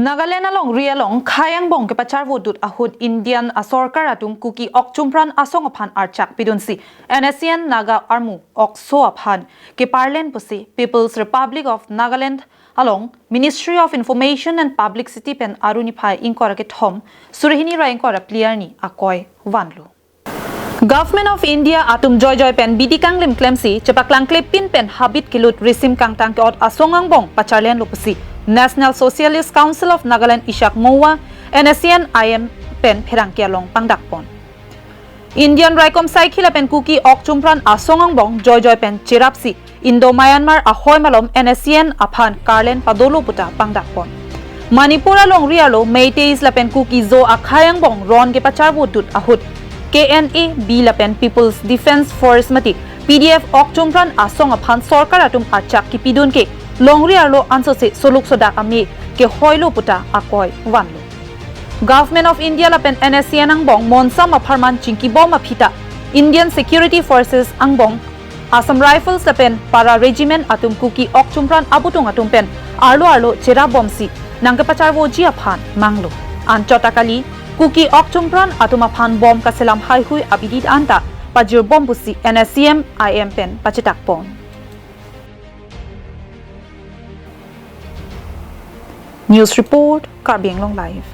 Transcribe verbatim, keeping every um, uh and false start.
Nagaland alongri along khei angbong kepacharvo dut ahut Indian asorkar atum Kuki okchumpran asong aphan archak pidunsi N S C N Naga Armu okso aphan keparlen pusi People's Republic of Nagaland along Ministry of Information and Publicity pen Aruni phai ingkoi ra kethom, Surhini ra ingkoi ra phli arni akoi vanlo. Government of India atum joijoi pen bidi kanglim klemsi chepaklangklepin pen habit kelut risim kangtang ke-ot asong angbong pacharlenlo pusi National Socialist Council of Nagaland ishak Moua N S C N I M pen pherangke along pangdakpon. Indian raikom saikhi lapen Kuki okchumpran asong angbong joijoi pen cherapsi Indo-Myanmar ahoi malom N S C N aphan karlen padolo puta pangdakpon. Manipur alongri arlo Meiteis lapen Kuki-Zo akhei angbong ron kepacharvo dut ahut K N A B lapen People's Defence Force mate P D F okchumpran asong aphan sorkar atum archak kipidun ke longri arlo ansose soluk sodak ame kehoilo puta akoi vanlo. Government of India lapen N S C N angbong monsam apharman chingkibom aphi ta Indian Security Forces angbong Assam Rifles lapen Para Regiment atum Kuki okchumpran abutung atum pen arlo arlo cherapbomsi nangkepacharvoji aphan manglo. Anchot akali Kuki okchumpran atum aphan bom kaselam haihui abidi anta pajirbom pusi N S C N I M pen pachetakpon. News report, Karbi Anglong Live.